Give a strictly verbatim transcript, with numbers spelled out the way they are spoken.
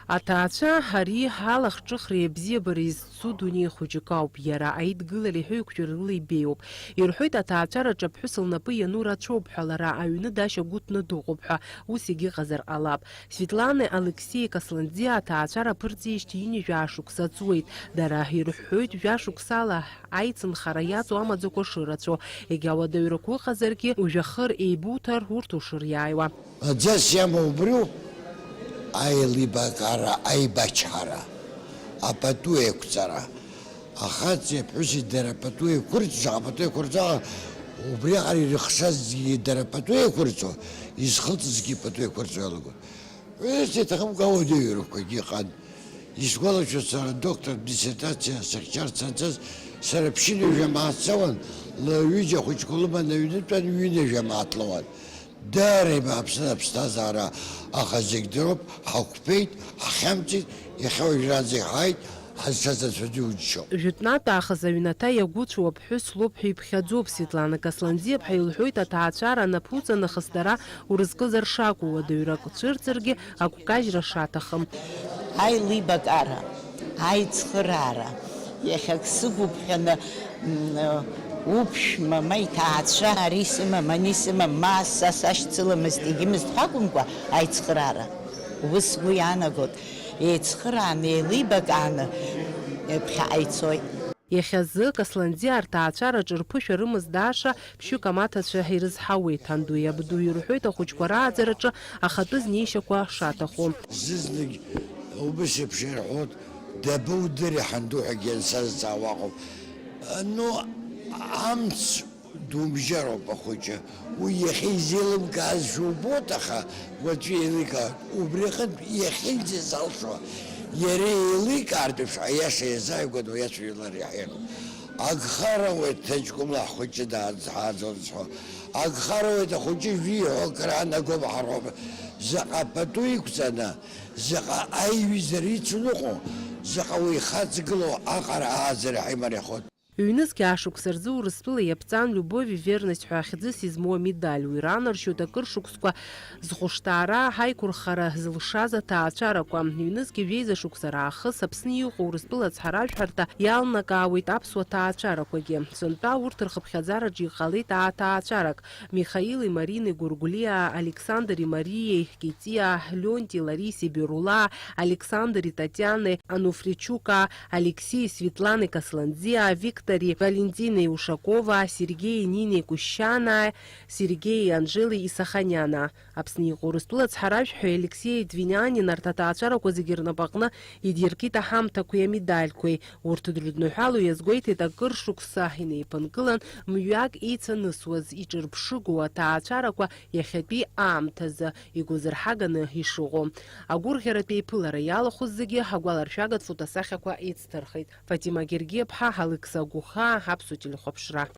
Аҭаацәа ари алахҿыхреи абзиабареи зцу дунеи хәыҷык ауп. Иара аидгылареи ҳәеиқәшәареи рыла ибеиоуп. Ирҳәоит, аҭаацәараҿы аԥҳәыс лнапы иану рацәоуп ҳәа, лара аҩны дашьа гәыҭны дыҟоуп ҳәа. Ус егьыҟазар ҟалап. Светланеи Алексеи Касланӡиа аҭаацәара аԥырҵеижьҭеи ҩынҩажәа шықәса ҵуеит. Дара ирҳәоит, жәашықәсала аицынхара иаҵоу амаӡақәа шырацәоу, егьа уадаҩрақәа ыҟазаргьы, ужәҩахыр еибуҭар, урҭ ушыриааиуа. Аӡас иамоу убриоуп, аилибакаара, аибачҳара, апату еиқәҵара. Ахаҵеи аԥҳәыси дара пату еиқәырҵо, шаҟа пату еиқәырҵо, убриаҟара ирыхшазгьы дара пату еиқәырҵо, изхылҵызгьы пату еиқәырҵо иалагон. Ус иҭахымкәа ауадаҩрақәагьы ыҟан. Исгәалашәоит, сара доктор диссертациа сыхьчарц санцаз, сара ԥшьынҩажәа мааҭ сауан, лҩыџьа ахәыҷқәа лыман аҩнытәан ҩынҩажәа мааҭ лоуан. Даара ибааԥсын аԥсҭазаара, аха зегь дыроуп, ҳақәԥеит, ҳхьамҵит, иахьа уажәраанӡа иҳааит, ҳазшаз Анцәа диџьшьо. Жәытәнатә аахыс аҩнаҭа иагәыцәоу аԥҳәыс лоуп ҳәа иԥхьаӡоуп. Светлана Касланӡиаԥҳа илҳәоит, аҭаацәара анаԥуҵа нахыс дара урызкызар шакәу, уадаҩрак цәырҵыргьы агәкажьра шаҭахым. Аилибакаара, аицхыраара, иахьак сыгуп ҳәаны, м, уԥшәма, ма иҭаацәа, ари сымам, ани сымам, ма са сашьцыламызт, егьымызт ҳәа акәымкәа, аицхыраара. Уи сгәы иаанагоит, еицхырааны, еилибакааны, ԥхьаҟа ицоит. Иахьазы Касланӡиа рҭаацәараҿы рԥышәа рымаз дааша ԥшьҩык амаҭацәа ирызҳауеит. Андуи абдуи ирҳәоит ахәыҷқәа рааӡараҿы ахатәы знеишьақәа шаҭаху. Зны-знык убыс еиԥш ирҳәоит, дабоудыри ҳанду ҳәагьы ансазҵаауа ыҟоуп. Ну, амц думжьароуп ахәыҷы. Уи иахьа изеилымкаазшәа убоит, аха уаҵәы еиликаауеит. Убри аҟынтә иахьынӡазалшо, иара еиликаартә еиԥш, аиаша иазааигәаны уи ацәажәалар иаҳа иагым. Агхарауеит, ҭаҷкәымла ҳхәыҷы даанхаӡом зҳәо. Агхарауеит, ахәыҷы ижәиҳәо акыр аанагома ҳарҳәома. Заҟа пату иқәҵаны, заҟа аиҩызара ицу ныҟәо, заҟа уи ихаҵгылоу аҟара ааӡара ҳаимариахоит. Ҩнызқь аашықәса рзы Урыстәыла иаԥҵан Любовь и верность ҳәа хьӡыс измоу амедаль. Уи ранаршьоит акыр шықәсқәа зхәышҭаара ҳаиқәырхара зылшаз аҭаацәарақәа. Ҩнызқь жәеиза шықәса раахыс Аԥсны иҟоу Урыстәыла ацҳаражәҳәарҭа иалнакаауеит аԥсуа ҭаацәарақәагьы. Сынтәа урҭ рхыԥхьаӡараҿы иҟалеит ааҭаацәарак. Михаили Марини Гургулиа, Александри Мариеи Китиа, Леонти Лариси Берула, Александри Татиани Ануфричука, Алексеи Светлани Касланӡиа, Виктори Валентини Ушакова, Сергеи Нини Кушьана, Сергеи Анжели Исаханяна. Аԥсны иҟоу Урыстәыла ацҳаражәҳәаҩ Алексеи Двинянин арҭ аҭаацәарақәа зегьы рнапаҟны идиркит аҳамҭақәеи амедальқәеи. Урҭ дрыдныҳәало иазгәеиҭеит, акыр шықәса инеиԥынкылан, мҩак еицанысуаз иҿырԥшыгоу аҭаацәарақәа иахьатәи аамҭазы игәазырҳаганы ишыҟоу. Агәырӷьаратә еиԥылара иалахәыз зегьы агәаларшәагатә фотосахьақәа еицҭырхит. Фатима Гергиаԥҳа, Алықьса Гәыхаа, Аԥсуа телехәаԥшра.